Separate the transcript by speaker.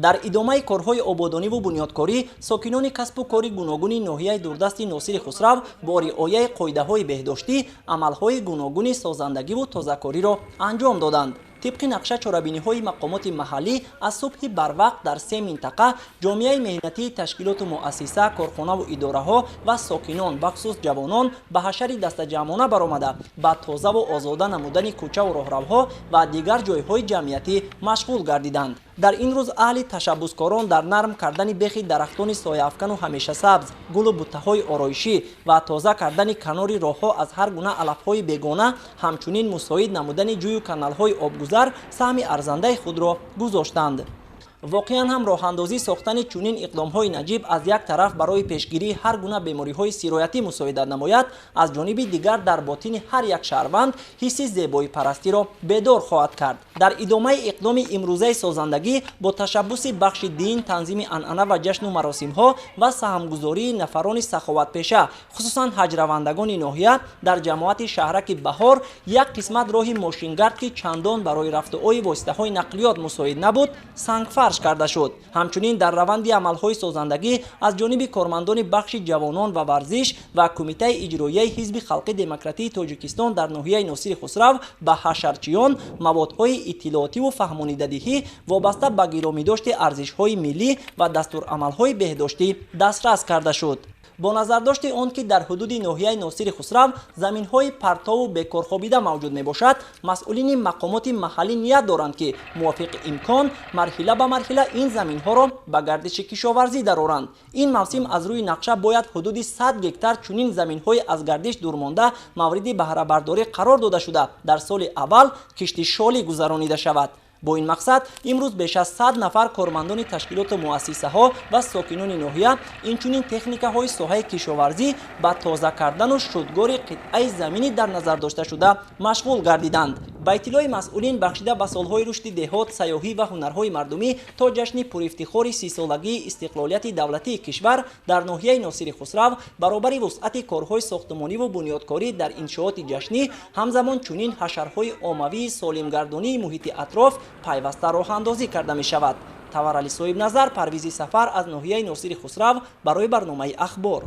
Speaker 1: Дар идомаи корҳои ободониву бунёдкорӣ сокинони касбу кори гуногуни ноҳияи дурдасти Носири Хусрав бо риояи қоидаҳои беҳдоштӣ амалҳои гуногуни созандагиву тозакориро анҷом доданд. Тибқи нақша, чорабиниҳои мақомоти маҳаллӣ аз субҳи барвақт дар се минтақа ҷомеаи меҳнатии ташкилоту муассиса, корхонаву идораҳо ва сокинон, бахусус ҷавонон, ба ҳашари дастаҷамъона баромада, ба тозаву озода намудани кӯчаву роҳравҳо ва дигар ҷойҳои ҷамъиятӣ машғул гардиданд. Дар ин рӯз аҳли ташаббускорон дар нарм кардани бехи дарахтони сояафкану ҳамешасабз, гулу буттаҳои ороишӣ ва тоза кардани канори роҳҳо аз ҳар гуна алафҳои бегона, ҳамчунин мусоид намудани ҷӯю каналҳои обгузар саҳми арзандаи худро гузоштанд. Воқеан ҳам, роҳандозӣ сохтани чунин иқдомҳои наҷиб аз як тараф барои пешгирии ҳар гуна бемориҳои сироятӣ мусоидат намояд, аз ҷониби дигар дар ботини ҳар як шаҳрванд ҳисси зебоипарастиро бедор хоҳад кард. Дар идомаи иқдоми имрӯзаи созандагӣ бо ташаббуси бахши дин, танзими анъана ва ҷашну маросимҳо ва саҳмгузории нафарони саховатпеша, хусусан ҳаҷравандагони ноҳия, дар ҷамоати шаҳраки Баҳор як қисмат роҳи мошингард, ки чандон барои рафтуои воситаҳои нақлиёт мусоид набуд, сангфарш карда шуд. Ҳамчунин дар раванди амалҳои созандагӣ аз ҷониби кормандони бахши ҷавонон ва варзиш ва Кумитаи иҷроияи Ҳизби халқи демократии Тоҷикистон дар ноҳияи Носири Хусрав ба ҳашарчиён маводҳои иттилоотиву фаҳмонидадиҳӣ вобаста ба гиромидошти арзишҳои миллӣ ва дастурамалҳои беҳдоштӣ дастрас карда шуд. Бо назардошти он ки дар ҳудуди ноҳияи Носири Хусрав заминҳои партову бекорхобида мавҷуд мебошад, масъулини мақомоти маҳаллӣ ният доранд, ки мувофиқи имкон марҳила ба марҳила ин заминҳоро ба гардиши кишоварзӣ дароранд. Ин мавсим аз рӯи нақша бояд ҳудуди 100 гектар чунин заминҳои аз гардиш дурмонда мавриди баҳрабардорӣ қарор дода шуда, дар соли аввал кишти шолӣ гузаронида шавад. Бо ин мақсад имрӯз беш аз 100 нафар кормандони ташкилоту муассисаҳо ва сокинони ноҳия, инчунин техникаҳои соҳаи кишоварзӣ ба тоза кардану шудгори қитъаи заминӣ дар назар дошташуда машғул гардиданд. Ба иттилои масъулин, бахшида ба солҳои рушди деҳот, сайёҳӣ ва ҳунарҳои мардумӣ то ҷашни пурифтихори 30-солагии истиқлолияти давлатии кишвар дар ноҳияи Носири Хусрав баробари вусъати корҳои сохтумониву бунёдкорӣ дар иншооти ҷашнӣ, ҳамзамон чунин ҳашарҳои оммавии солимгардонии муҳити атроф пайваста роҳандозӣ карда мешавад. Таварали Соҳибназар, Парвизи Сафар аз ноҳияи Носири Хусрав барои барномаи «Ахбор».